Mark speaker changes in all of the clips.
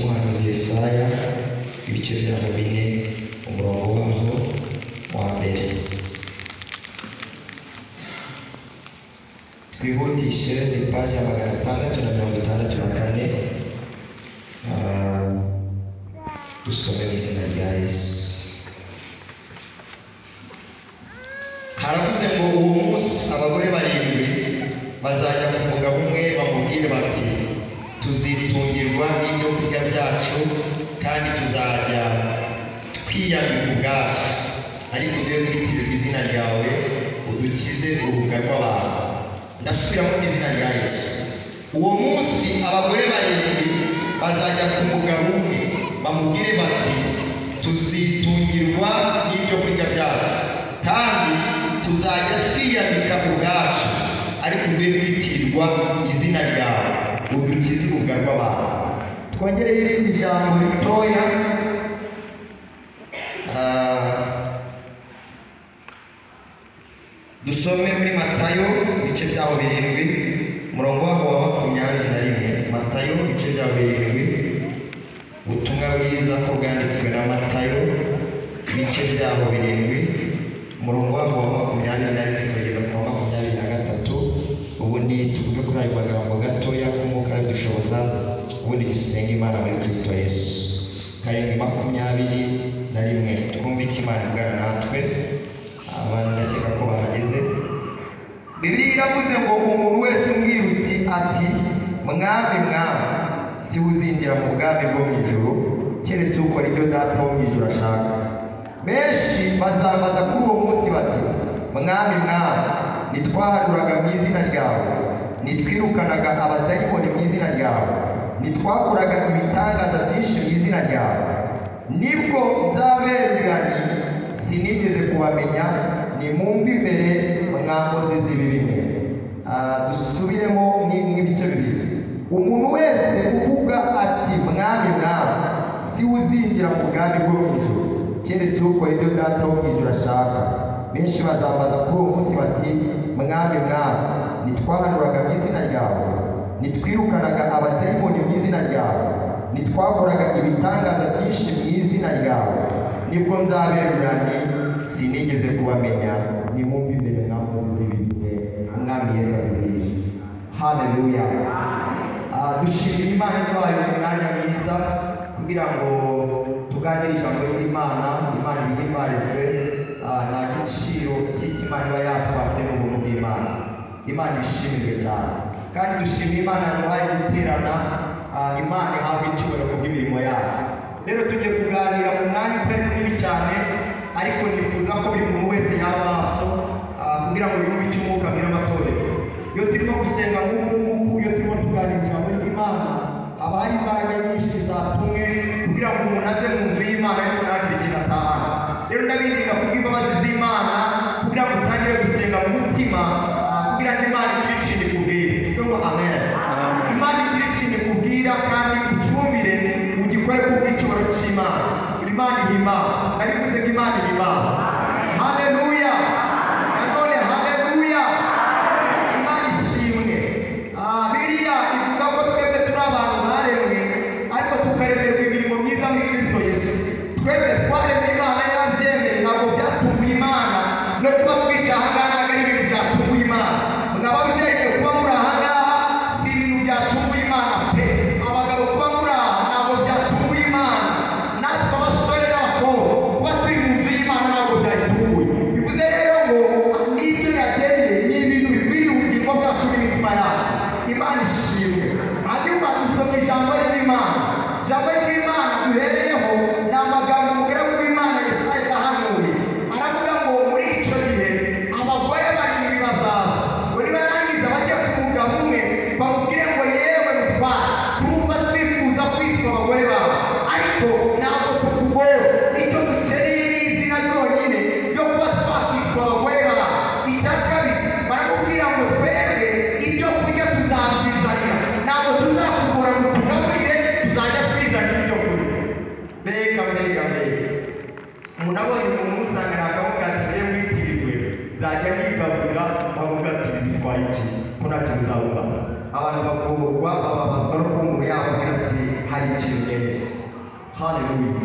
Speaker 1: cy'umuhanuzi Yesaya, ibice byaho 4, umurongo waho wa mbere. Twihutishe, ni paji ya 664. Dusome mu izina rya Yesu. Haravuze ngo uwo munsi abagore barindwi bazajya ku mugabo umwe bamubwire bati tuzitungirwa n'ibyo kurya byacu kandi tuzajya twiyambika ubwacu, ariko uduhe kwitirirwa izina ryawe, udukize urubuga rw'abantu. Ndasubiramo mu izina rya Yesu. Uwo munsi abagore barindwi bazajya ku mugabo umwe bamubwire bati tuzitungirwa n'ibyo kurya byacu kandi tuzajya twiyambika ubwacu, ariko uduhe kwitirirwa izina ryawe, udukize urubuga rw'abantu. Twongereho irindi jambo ritoya. Dusome muri Matayo ibice byaho 7, umurongo waho wa 21. Matayo ibice byaho 7, ubutumwa bwiza ko bwanditswe na Matayo ibice byaho 7, umurongo waho wa 21 kugeza ku wa 23. Ubundi tuvuge kuri ayo magambo gatoya k'umwuka aradushoboza, ubundi dusenge Imana muri Kristo Yesu. 7:21, twumve icyo Imana ivugana natwe. Abantu ndakeka ko bahageze. Bibiliya iravuze ngo umuntu wese umbwira uti ati mwami mwami, si uzinjira mu bwami bwo mu ijuru keretse ukora ibyo Data wo mu ijuru ashaka. Benshi bazambaza kuri uwo munsi bati mwami mwami, ntitwahanuraga mu izina ryawe, ntitwirukanaga abadayimoni mu izina ryawe, ntitwakoraga ibitangaza byinshi mu izina ryawe? Nibwo nzaberurira nti sinigeze kubamenya, nimwumve imbere mwa nkozi z'ibibi mwe. Dusubiremo nk'ibice bibiri. Umuntu wese uvuga ati mwami mwami, si uzinjira mu bwami bwo mu ijuru keretse ukora ibyo Data wo mu ijuru ashaka. Benshi bazambaza kuri uwo munsi bati mwami mwami, ntitwahanuraga mu izina ryawe, ntitwirukanaga abadayimoni mu izina ryawe, ntitwakoraga ibitangaza byinshi mu izina ryawe? Nibwo nzaberura nti sinigeze kubamenya, nimwumve imbere mwa nkozi z'ibibi mwe. Umwami Yesu aduhire. Haleluya. Dushimira Imana iduhaye umwanya mwiza kugira ngo tuganire ijambo ry'Imana. Imana ihimbarizwe. Nta giciro cy'icyo Imana iba yatwatse n'ubuntu bw'Imana. Imana ishimirwe cyane. Kandi dushimira Imana yaduhaye guterana. Imana ihabwa icyubahiro kubw'imirimo yayo. Rero tugiye kuganira mu mwanya utari munini cyane, ariko nifuza ko buri muntu wese yaba maso kugira ngo yumve icyo umwuka abwira amatorero. Iyo turimo gusenga nk'uku nguku, iyo turimo tuganira ijambo ry'Imana, haba hari imbaraga nyinshi zatumwe kugira ngo umuntu aze mu nzu y'Imana ariko ntagire ikintu atahana. Rero ndabinginga kubw'imbabazi z'Imana kugira ngo utangire gusenga mu mutima, kugira ngo Imana igire ikintu ikubwira. Tuvuge ngo amen. Imana igire ikintu ikubwira kandi ucyumvire, ugikore kubw'icyubahiro cy'Imana. Imana ihimbazwe. Narivuze ngo Imana ihimbazwe. Haleluya. Nanone haleluya. Imana ishimwe. Bibiliya ivuga ko twebwe turi abantu baremwe, ariko tukaremerwa imirimo myiza muri Kristo Yesu. Twebwe twaremwe Imana yarabyemeye, ntabwo byatunguye Imana. No kuba twicaye aha ngaha ntabwo ari ibintu byatunguye Imana. Mwababyeyi kuba muri aha ngaha si ibintu byatunguye Imana pe. Abagabo kuba muri aha ntabwo byatunguye Imana. Natwe abasore n'abakobwa kuba turi mu nzu y'Imana ntabwo byayitunguye. Bivuze rero ngo n'ibyo yagennye ni ibintu bikwiriye ubugingo bwacu n'imitima yacu. Imana ishimwe. Hanyuma dusoma ijambo ry'Imana. Ijambo ry'Imana duhereyeho ni amagambo umugaragu w'Imana Yesaya yahanuye. Aravuga ngo muri icyo gihe abagore barindwi bazaza, ngo nibarangiza bajye ku mugabo umwe bamubwire ngo yewe mutware, turumva twifuza kwitwa abagore bawe, ariko ntabwo tukugora. Icyo dukeneye ni izina ryonyine ryo kuba twakwitwa abagore bawe. Icya kabiri baramubwira ngo twebwe ibyo kurya tuzabyizanira, ntabwo tuzakugora ngo tugaburire, tuzajya twizanira ibyo kurya. Mbega mbega mbega, umuntu abonye umuntu umusanga akavuga ati ngiye witirirwe nzajya nigaburira, bavuga ati bitwaye iki ko nta kintu uzabubaza. Abantu bagorwa bababazwa no kuba umuntu yakubwira ati Hari ikintu nkeneye. Haleluya.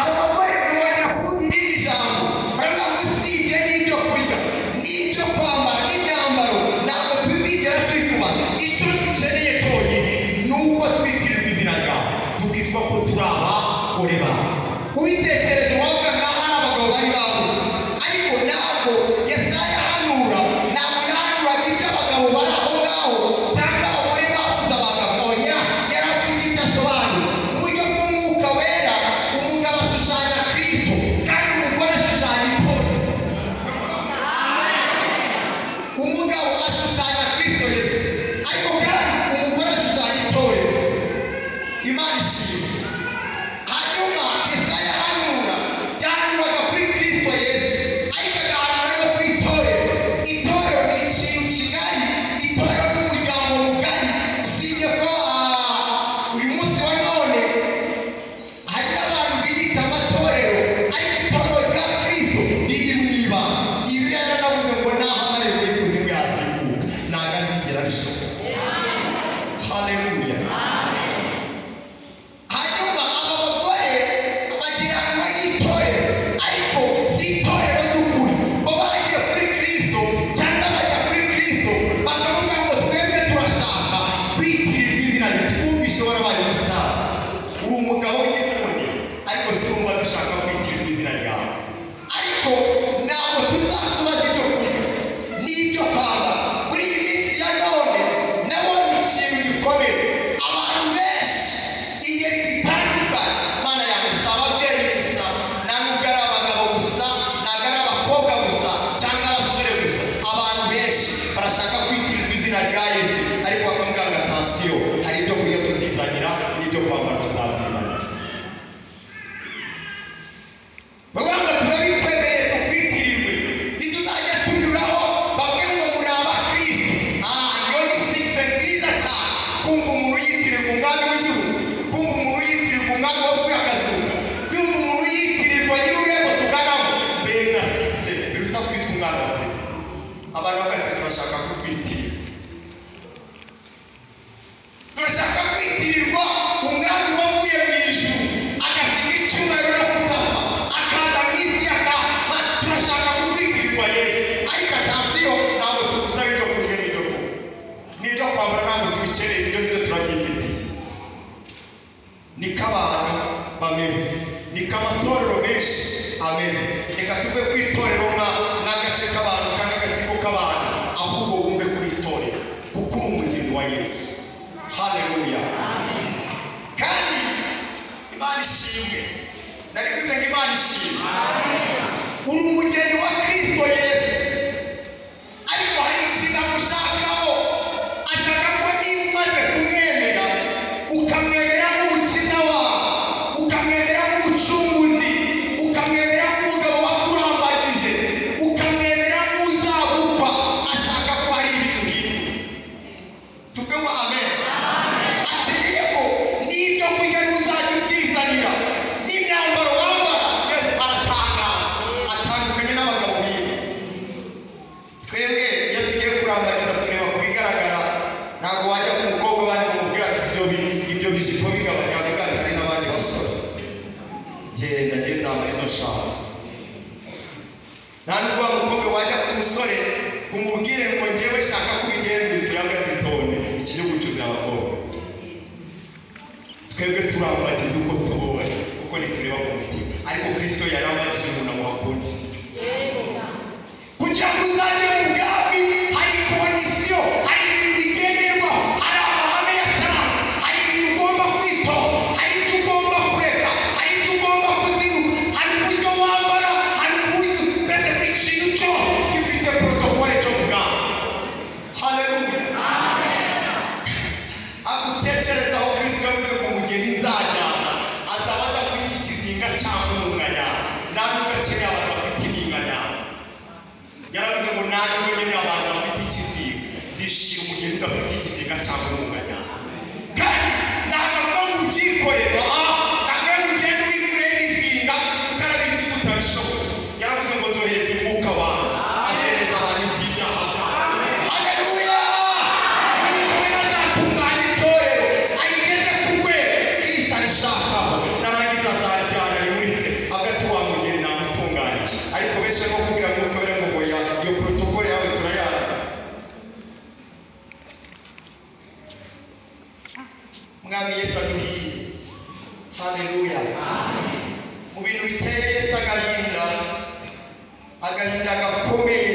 Speaker 1: Abo bagore ntibongera kuvuga irindi jambo, baravuga ngo usibye n'ibyo kurya n'ibyo kwambara n'imyambaro ntabwo tuzigera twikuba. Icyo dukeneye cyonyine ni uko twitirirwa izina ryawe, tukitwa ko turi abagore bawe. Ubitekereje wavuga nkaho ari abagabo bari babuze, ariko ntabwo Yesaya ahanura, ntabwo yahanuraga ibyo abagabo bari aho ngaho cyangwa abagore babuze abagabo. Oya, yari afite icyo asobanura. Mu buryo bw'umwuka wera, umugabo ashushanya Kristo kandi umugore ashushanya itorero. Umugabo ashushanya Kristo Yesu, ariko kandi umugore ashushanya itorero. Imana ishimwe. Hanyuma Yesaya ahanura, yahanuraga kuri Kristo Yesu, ariko agahanura no ku itorero. Itorero ni ikintu kigari, itorero ni umuryango mugari. Usibye ko uyu munsi wa none hari n'abantu biyita amatorero, ariko itorero rya Kristo riri mu ibanga. Bibiliya yaranavuze ngo naho amarembo y'ikuzimu yazinguka ntabwo azigera arishobora. Haleluya. Hanyuma aba bagore bagiranwa n'itorero, ariko si itorero ry'ukuri. Bo bagiye kuri Kristo cyangwa bajya kuri Kristo bakavuga ngo twebwe turashaka kwitirirwa izina rye. Twumvishe warabaye umusitari, uri umugabo w'igikundi, ariko turumva dushaka kwitirirwa izina ryawe, ariko ntabwo tuzakubaza ibyo kurya n'ibyo kwambara. Muri iyi minsi ya none nabonye ikintu gikomeye, abantu benshi ingeri zitandukanye, Mana yanjye, si ababyeyi gusa, nta nubwo ari abagabo gusa, ntabwo ari abakobwa gusa cyangwa abasore gusa, abantu benshi barashaka kwitirirwa izina rya Yesu, ariko bakavuga ngo attention, hari ibyo kurya tuzizanira n'ibyo kwambara tuzabyizanira. Bavuga ngo turabikwemereye tukwitirirwe, ntituzajya tunyuraho bavuge ngo muri abakristo. Iyo ni succès nziza cyane, kumva umuntu yitirirwa umwami w'igihugu, kumva umuntu yitirirwa umwami wapfuye akazuka, kumva umuntu yitirirwa nyir'ururembo tuganamo. Mbega succès biruta kwitwa umwana wa perezida. Abantu bavuga ati turashaka kukwitirirwa, turashaka kwitirirwa umwami wavuye mu ijuru agasiga icyubahiro no kudapfa akaza mu isi turashaka kukwitirirwa Yesu, ariko attention, ntabwo tugusaba ibyo kurya n'ibyo kunywa n'ibyo kwambara, ntabwo tubikeneye, ibyo ngibyo turabyifitiye. Niko abantu bameze, niko amatorero menshi ameze. Reka tuve ku itorero n'agace k'abantu cyangwa agatsiko k'abantu, ahubwo wumve kuri itorero, kuko uri umugeni wa Yesu. Haleluya. Kandi Imana ishimwe, narivuze ngo Imana ishimwe. Uri umugeni wa Kristo Yesu, ariko hari ikintu amushakaho. Ashaka ko niba umaze kumwemera, ukamwemera nk'umukiza wawe, ukamwemera nk'umucunguzi, ukamwemera nk'umugabo wakurambagije, ukamwemera nk'uzagukwa, ashaka ko hari ibintu uhindura. Tuvuge ngo amen. Akeneye ko n'ibyo kurya ariwe uzajya ubyizanira, n'imyambaro wambara. Yesu aratangara, atandukanye n'abagabo biwe. Twebwe iyo tugiye kurambagiza tureba ku bigaragara. Ntabwo wajya ku mukobwa abandi bamubwira ati ibyo bijipo bigabanya, avuga ati hari n'abandi basore, genda njye nzambara izo nshaka. Nta nubwo wa mukobwa wajya ku musore ngo umubwire ngo njyewe shaka kubigenza tuyaga ati tonde, iki gihugu cyuzuye abakobwa. Twebwe turambagiza uko tubonye, kuko ntitureba ku mutima, ariko Kristo yarambagije umuntu amuha condition. Kugira ngo uzajye mu bwami hari condition, hari ibintu bigenderwaho, hari amahame yatanze, hari ibintu ugomba kwitoza, hari ibyo ugomba kureka, hari ibyo ugomba kuzinuka, hari uburyo wambara, hari uburyo, mbese buri kintu cyose gifite protocole cyo mu bwami. Haleluya. Agutekerezaho Kristo yavuze ngo umugeni nzajyana azaba adafite ikizinga cyangwa umunkanyara. Nta nubwo akeneye abantu bafite iminkanyara. Yaravuze ngo nta nubwo nkeneye abantu bafite ikizinga, nzishira umugeni udafite ikizinga cyangwa umunkanyara. Kandi ntabwo avuga ngo ubyikorere, ntabwo ari ugenda wikoreye ibizinga kuko arabizi ko utabishoboye. Yaravuze ngo nzohereza umwuka wawe azemeza abantu iby'ibyaha byabo. Haleluya. Nuko rero azatunganya itorero arigeze ku rwego. adushakaho, narangiza azarijyana rimurike hagati wa mugeni namutunganije. Ariko benshi barimo kubwira Mwuka Wera ngo hoya, iyo protokole yawe turayanze. Mwami Yesu aduhiye. Haleluya. Mu bintu biteye Yesu agahinda, agahinda gakomeye,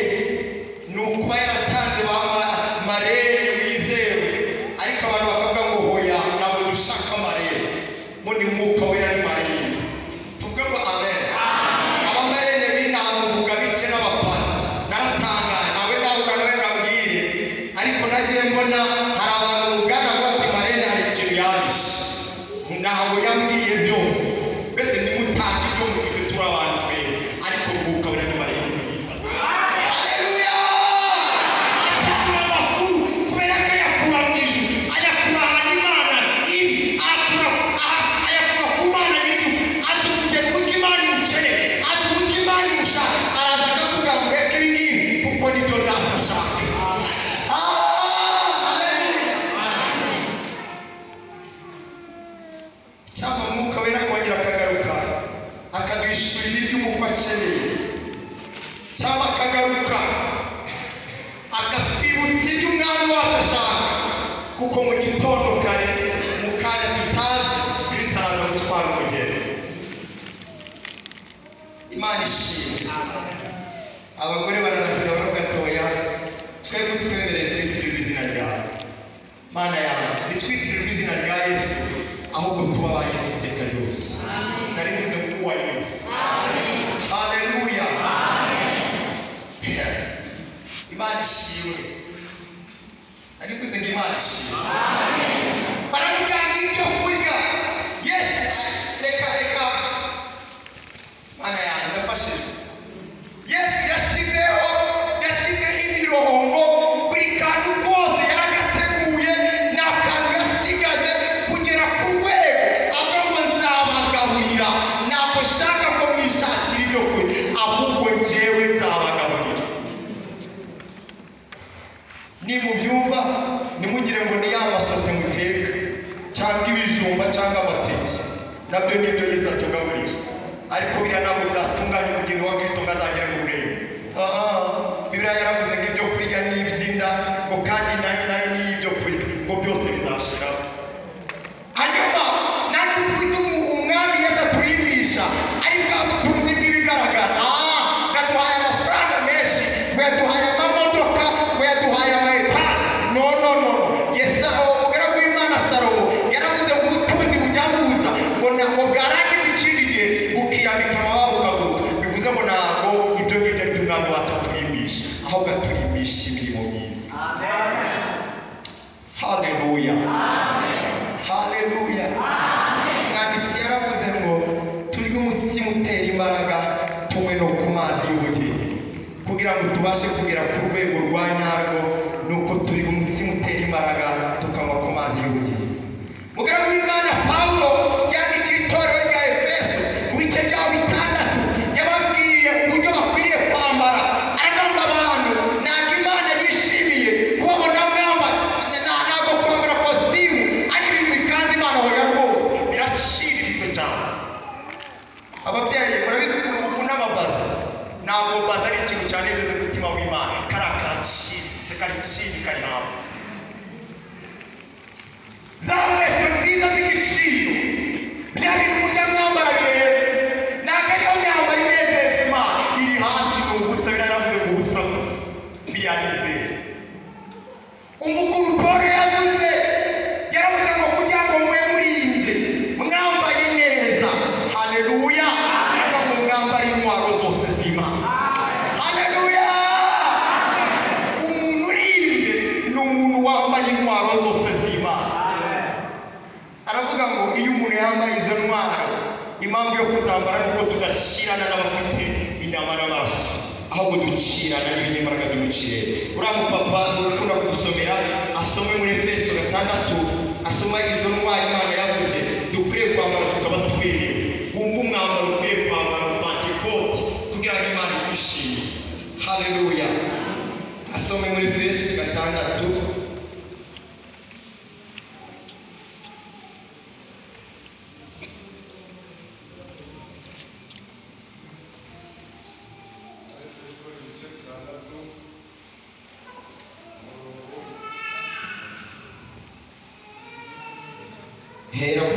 Speaker 1: ni ukuba yaratanze ba marene wizewe, ariko abantu bakavuga ngo hoya, ntabwo dushaka marene, ngo ni Mwuka Wera ni marene. Tuvuge ngo amen. Abamarene b'inaha muvuga bice n'abapana, naratangaye, nawe ndabura nawe ngabwire, ariko nagiye mbona hari abantu mugana ngo ati marene hari ikintu yabishe, ntabwo yambwiye byose. Mbese nimutanga ibyo mufite, turi abantu twebwe, ariko Mwuka Wera ni marene mwiza. Haleluya. Atanga amakuru kubera ko ayakura mu ijuru, ayakura ahantu Imana iri, ayakura ku Mana nyir'ijuru. Azi kugera uburyo Imana imukeneye, azi uburyo Imana imushaka, araza akakubwira ngo ureke ibi ngibi kuko nibyo data ashaka. Haleluya. Cyangwa Mwuka Wera akongera akagaruka akaduhishurira ibyo umukwe akeneye, cyangwa akagaruka akatwibutsa ibyo umwami wacu ashaka, kuko mu gitondo kare mu kanya tutazi Kristo araza gutwara umugeni. Imana ishimwe. Abagore bararahira baravuga ati oya, twebwe twemereye twitirirwa izina ryawe. Mana yanjye, ntitwitirirwe izina rya Yesu, ahubwo tuba aba Yesu iteka ryose. Nari mvuze ngo uwa Yesu. Haleluya. Imana ishimwe. Nari mvuze ngo Imana ishimwe. Baramuganga ibyo kurya. Yesu, reka reka, Mana yanjye ndafashije. Yesu yashyizeho imirongo, buri kantu kose yaragateguye, nta kantu yasigaje kugera ku rwego avuga ngo nzabagaburira. Ntabwo nshaka ko mwishakira ibyo kurya, ahubwo njyewe nzabagaburira. Nimubyumva ntimugire ngo ni ya masote muteka cyangwa ibijumba cyangwa amateke, nabyo nibyo Yesu atugaburira, ariko biriya ntabwo byatunganya umugeni wa Kristo ngo azagere mu rurembo. Bibiliya yaravuze ngo ibyo kurya ni iby'inda, ngo kandi nayo nayo ni ibyo kurya, ngo byose bizashiraho. Hanyuma nanjye kubita umwami Yesu aturimbisha ari bwa butunzi bw'ibigaragara. Yaduhaye amafaranga menshi, ngo yaduhaye amamodoka, ngo yaduhaye ama etaje. No no no, Yesu umugaragu w'Imana Salomo yaravuze ngo ubutunzi bujya buza, ngo ntabwo bwarangiza ikindi gihe bukiyambika amababa bukaguruka. Bivuze ngo ntabwo ibyo ngibyo ari byo umwami wacu aturimbisha, ahubwo aturimbisha imirimo myiza. Haleluya. Haleluya. Umwanditsi yaravuze ngo turye umutsima utera imbaraga, tunywe no ku mazi y'ubugingo. Kugira ngo tubashe kugera ku rwego rwa nyarwo, ni uko turya umutsima utera imbaraga tukanywa ku mazi y'ubugingo. Mugaragu w'Imana Pawulo yandikiye itorero rya Efeso mu bice byaho 6, yababwiye uburyo bakwiriye kwambara. Aravuga abantu ntabwo Imana yishimiye kubabona mwambara, ntabwo kwambara kositimu ari ibintu bikanze Imana, hoya rwose biraciriritse cyane. Ababyeyi murabizi ukuntu mukunda amabaza, ntabwo baza ari ikintu cyanezeza umutima w'Imana, kariya karaciriritse, kari chini, kari hasi. Za nkweto nziza z'igiciro, bya bintu mujya mwambara bihenze, ntabwo ariyo myambaro inezeza Imana, iri hasi ni ubusa. Biriya yaravuze ngo ubusa gusa, biriya nizere. Umukuru Paul yavuze, yaravuze ngo kugira ngo mube murinze mwambaye neza. Haleluya. Aravuga ngo mwambare intwaro zose z'Imana. Haleluya. Umuntu urinze ni umuntu wambaye intwaro zose z'Imana. Aravuga ngo iyo umuntu yambaye izo ntwaro, impamvu yo kuzambara ni uko tudacirana n'abafite inyama n'amaraso, ahubwo ducirana n'ibinyembaraga byo mu kirere. Uriya mupapa ukunda kudusomera asome muri Efeso 6, asoma izo ntwaro Imana yavuze dukwiriye kwambara tukaba tuberewe. Wumva umwambaro ukwiriye kwambara Pentekote kugira ngo Imana ikwishime. Haleluya. Asome muri Efeso 6.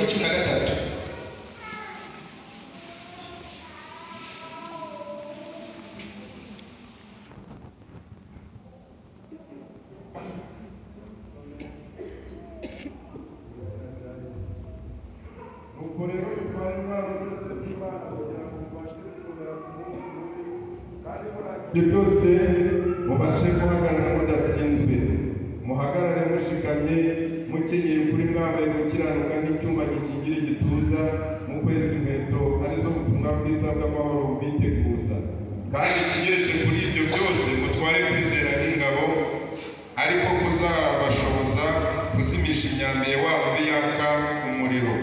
Speaker 1: Kuri 13.
Speaker 2: Nuko rero mutware intwaro zose z'Imana kugira ngo mubashe gukomera ku munsi mubi, kandi murangije byose mubashe guhagarara mudatsinzwe. Muhagarare mushikamye, mukenyeye ukuri, mwambaye gukiranuka nk'icyuma gikingira igituza, mukwesa inkweto arizo butumwa bwiza bw'amahoro bwiteguza. Kandi ikigeretse kuri ibyo byose mutware kwizera nk'ingabo, ariko kuzabashoboza kuzimisha imyambi wabo yaka umuriro.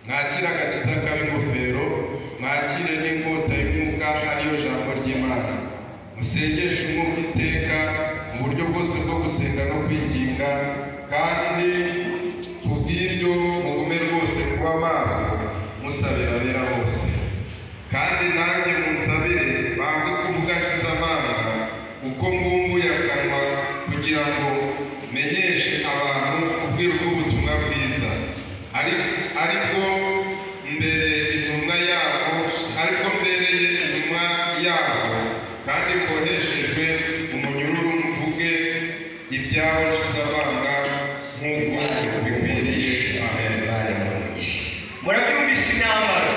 Speaker 2: Mwakire agakiza k'ab'ingofero, mwakire n'inkota y'umwuka ariyo jambo ry'Imana. Musengeshe umwuka iteka mu buryo bwose bwo gusenga no kwinginga, kandi kubw'ibyo mugume rwose kuba maso musabira abera bose. Kandi nanjye munsabire bamwe kuvuga nshize amanga uko mbumbuye akanwa, kugira ngo menyeshe abantu ubwiru bw'ubutumwa bwiza, ariko mbere intumwa yabo, ariko mbereye intumwa yabo, kandi mboheshejwe umunyururu mvuge ibyaho nshize amanga nk'uko bikwiriye. Amen.
Speaker 1: Murabyumvisha imyambaro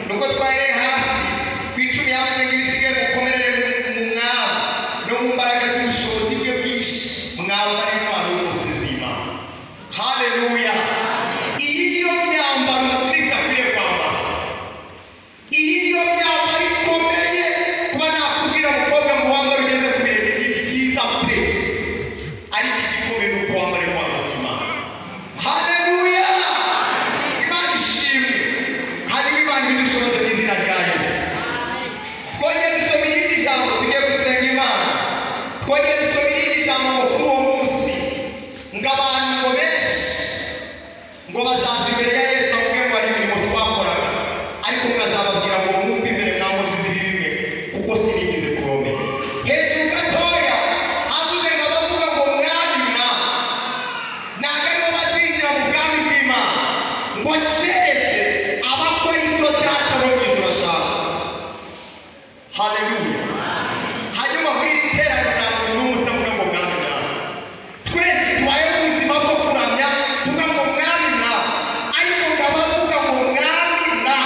Speaker 1: nuko twahereye hasi ku 10 yavuze ngo ibisigaye mukomerere mu mwami no mu mbaraga z'ubushobozi bwe bwinshi, mwambara intwaro zose z'Imana. Haleluya! Iyi niyo myambaro umukristo akwiriye kwambara. Iyi niyo myambaro ikomeye. Kuba nakubwira mukobwa ngo wambare ugeze ku birenge ni byiza pe, ariko igikomeye ni uko wambara intwaro z'Imana. Haleluya! Imana ishimwe. Hanyuma Imana ibidushoboze mu izina rya Yesu. Twongeye dusoma irindi jambo, tugiye gusenga Imana. Twongeye dusoma irindi jambo ngo kuri uwo munsi ngo abantu ngo benshi ngo bazaza imbere ya Yesu bamubwire ngo hari imirimo twakoraga, ariko mwazababwira ngo mwumve imbere mwamuzi ziri bimwe, kuko sinigeze kubamenya. Hejuru gatoya havuze ngo abavuga ngo mwami mwami ntabwo aribo bazinjira mu bwami bw'Imana, ngo keretse abakora ibyo Data wo mu ijuru ashaka. Haleluya! Hanyuma muri iri teraniro nta muntu n'umwe utavuga ngo mwami mwami. Twese tubayeho ubuzima bwo kuramya tuvuga ngo mwami mwami, ariko ngo abavuga ngo mwami mwami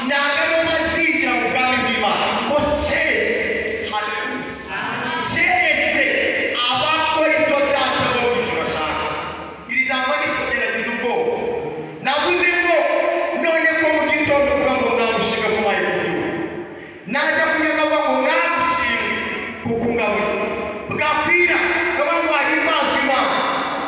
Speaker 1: ntabwo aribo bazinjira mu bwami bw'Imana, ngo keretse, haleluya, keretse abakora ibyo Data wo mu ijuru ashaka. Iri jambo nisomye nagize ubwoba, navuze ngo none ko mu gitondo uvuga ngo mwami ushimwe ko ubaye mu gihugu, najya kunyanga ngo mwami ushimwe kuko ungaburira, bwakwira baba ngo himbazwe Imana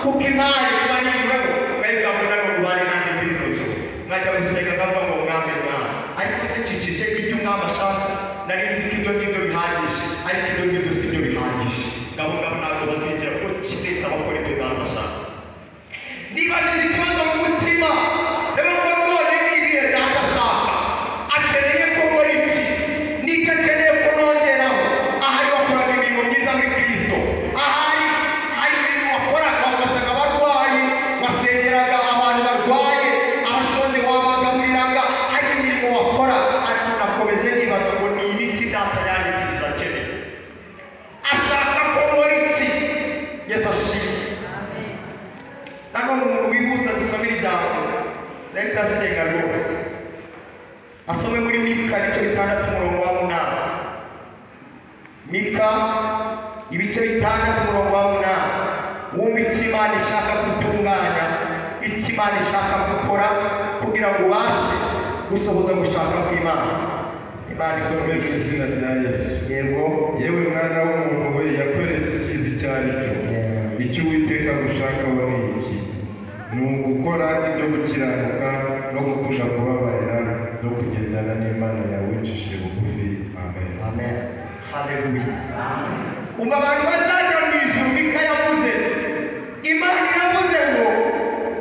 Speaker 1: kuko Imana kuba niyuraho bayigabura ngo ubane nanjye ndi mu ijuru. Nkajya gusenga nkavuga ngo mwami mwami, ariko se ncikije ibyo umwami ashaka? Nari nzi ko ibyo ngibyo bihagije, ariko ibyo ngibyo si byo bihagije. Ngabo ngabo ntabwo bazinjira kuko keretse abakora ibyo Data ashaka. Nibajije ikibazo mu mutima, rero ngo none ni ibihe Data ashaka? Akeneye ko nkora iki? N'icyo akeneye ko nongeraho? Ahari wakoraga imirimo myiza muri Kristo, ahari hari imirimo wakoraga, wafashaga abarwayi, wasengeraga abantu barwaye, abashonje wabagaburiraga, hari imirimo wakora. Ariko nakomeje nibaza ngo ni ibiki Data yandikishije akeneye? Ashaka ko nkora iki? Yesu ashimwe. Nanone umuntu wihuza dusomere ijambo, ndahita asenga rwose. Asome muri Mika ibice 6 umurongo wa 8. Mika ibice 6 umurongo wa 8. Wumva icyo Imana ishaka gutunganya, icyo Imana ishaka gukora kugira ngo ubashe gusohoza gushaka kw'Imana. Imana
Speaker 2: Isome mu izina rya Yesu.
Speaker 1: Yego.
Speaker 2: Yewe mwana w'umuntu we, yakweretse icyiza icyo ari cyo. Icyo Uwiteka agushakaho ni iki? Ni ugukora ibyo gukiranuka no gukunda kubabarira no kugendana n'Imana yawe wicishije bugufi. Amen.
Speaker 1: Amen. Haleluya. Umva abantu bazajya mu ijuru, Mika yavuze, Imana iravuze ngo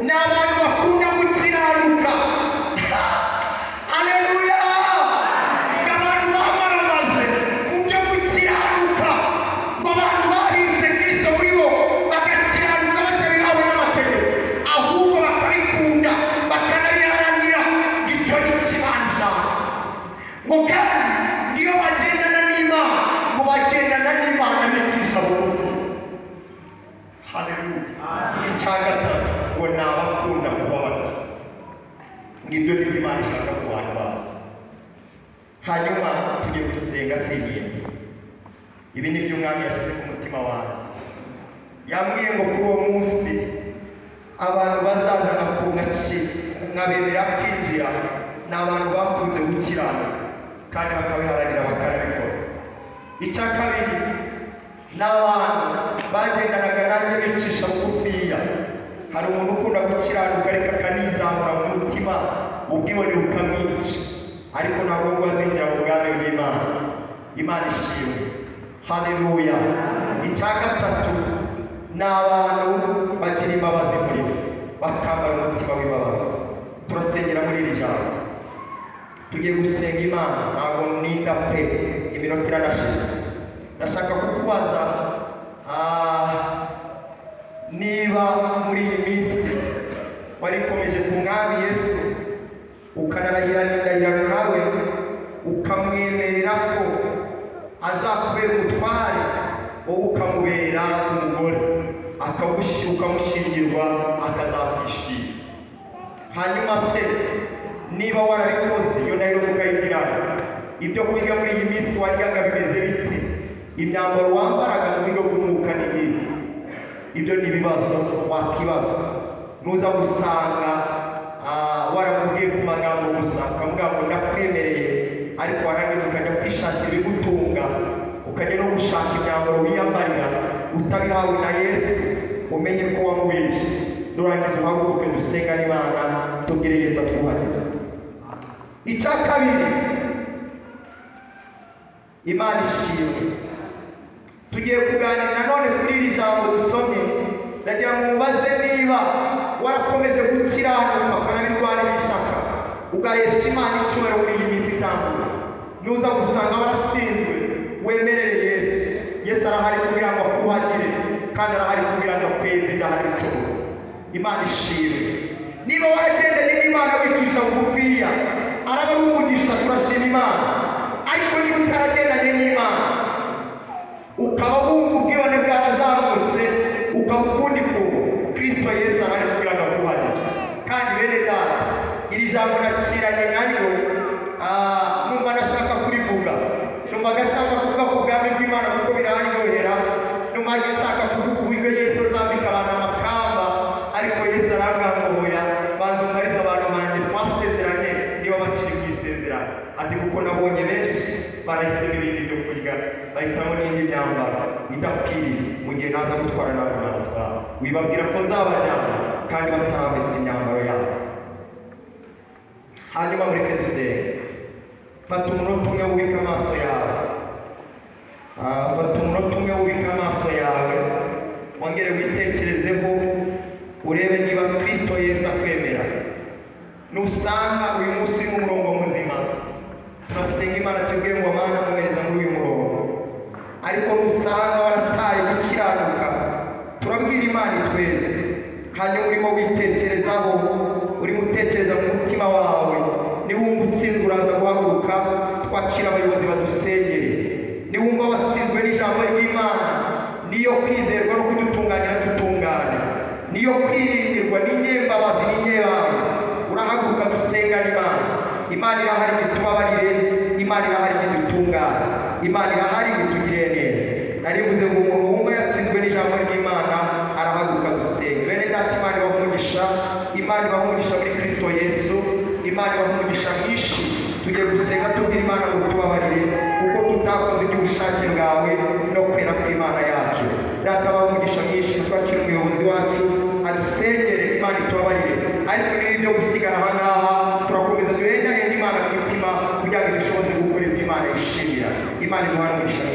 Speaker 1: ni abantu bakunda gukiranuka. Haleluya! Ngo abantu bamaramaje mu byo gukiranuka, ngo abantu barinze Kristo muri bo bagakiranuka batabihawe n'amategeko, ahubwo bakabikunda bakana Icya gatatu ngo ni abakunda kubabarira. Ngibyo nibyo Imana ishaka ku bantu bayo. Hanyuma tugiye gusenga singinda. Ibi ni byo Umwami yashyize ku mutima wanjye. Yambwiye ngo kuri uwo munsi abantu bazaza nkabemera kwinjira ni abantu bakunze gukiranuka kandi bakabiharanira bakanabikora. Icya kabiri ni abantu bagendanaga nanjye bicisha bugufiya. Hari umuntu ukunda gukiranuka ariko akanizamura mu mutima, ubwibone bukamwica, ariko ntabwo ngo azinjira mu bwami bw'Imana. Imana ishimwe, haleluya. Icya gatatu ni abantu bagira imbabazi muri bo, bakambara umutima w'imbabazi. Turasengera muri iri jambo, tugiye gusenga Imana. Ntabwo ninda pe, iminota iranashize. Ndashaka kukubaza niba muri iyi minsi warikomeje ku Mwami Yesu, ukanarahira n'indahirano nawe, ukamwemerera ko azakubera umutware, wowe ukamubera umugore, ukamushyingirwa akazakwishima. Hanyuma se niba warabikoze iyo ndahiro ukayigirana, ibyo kurya muri iyi minsi waryaga bimeze bite? Imyambaro wambaraga mu buryo bw'umwuka ni iyihe? Ibyo ni ibibazo wakibaza. Nuza gusanga waramubwiye ku magambo gusa, ukamubwira ngo ndakwemereye, ariko warangiza ukajya kwishakira ibigutunga, ukajya no gushaka imyambaro wiyambarira utabihawe na Yesu, umenye ko wamubeshye. Nurangiza uhaguruke dusengane Imana, tubwire Yesu atwuhagire. Icya kabiri, Imana ishimwe. Tugiye kuganira nanone kuri iri jambo dusomye. Ndagira ngo mubaze niba warakomeje gukiranuka ukanabirwanira ishyaka, ugahesha Imana icyubahiro muri iyi minsi itambutse. Nuza gusanga waratsinzwe, wemerere Yesu. Yesu arahari kugira ngo akuhagire, kandi arahari kugira ngo akweze ibyaha n'ibicumuro. Imana ishimwe. Niba waragendanye n'Imana wicisha bugufiya, araba ari umugisha, turashima Imana. Ariko niba utaragendanye n'Imana, ukaba wumva ubwibone bwarazamutse, ukaba ukundi kuntu, Kristo Yesu arahari kugira ngo akuhagire. Kandi bene data, iri jambo nakiranye naryo, numva nashaka kurivuga, numva gashaka kuvuga ku bwami bw'Imana kuko biraryohera, numva nshaka kuvuga uburyo Yesu azambika abantu amakamba, ariko Yesu arangamboya, banza umarize abantu banjye twasezeranye niba bakiri mu isezerano. Ati kuko nabonye benshi barahisemo ibindi byo kurya, bahitamo n'indi myambaro idakwiriye, mu gihe naza gutwara ntabwo nabatwara. Wibabwira ko nzabajyana kandi bataramesa imyambaro yabo. Hanyuma mureke dusenge. Fata umunota umwe wubike amaso yawe. Fata umunota umwe wubike amaso yawe, wongere witekerezeho, urebe niba Kristo Yesu akwemera. Nusanga uyu munsi uri mu murongo muzima, turasenga Imana tubwire ngo Mana mwohereza muri uyu murongo. Ariko nusanga warataye gukiranuka, turabwira Imana itweze. Hanyuma urimo witekerezaho, urimo utekereza mu mutima wawe, niwumva utsinzwe uraza guhaguruka, twakira abayobozi badusengere. Niwumva watsinzwe n'ijambo ry'Imana, niyo kwizerwa no kudutunganya dutungane, niyo kwiringirwa n'inyembabazi n'inyebanga, urahaguruka dusengane Imana. Imana irahari ngo itubabarire, Imana irahari ngo idutungane, Imana irahari ngo itugirire neza. Nari mvuze ngo umuntu wumva yatsinzwe n'ijambo ry'Imana arahaguruka dusenga. Bene data, Imana ibahe umugisha, Imana ibahe umugisha muri Kristo Yesu, Imana ibahe umugisha mwinshi. Tugiye gusenga tubwira Imana ngo tubabarire kuko tutakoze iby'ubushake bwawe no kwera kw'Imana yacu. Data, bahe umugisha mwinshi, twakira umuyobozi wacu adusengere, Imana itubabarire. Ariko niba ibyo gusigara aha ngaha, turakomeza duhendahenda Imana mu mitima kugira ngo idushoboze gukora ibyo Imana yishimira. Imana iduhane umugisha.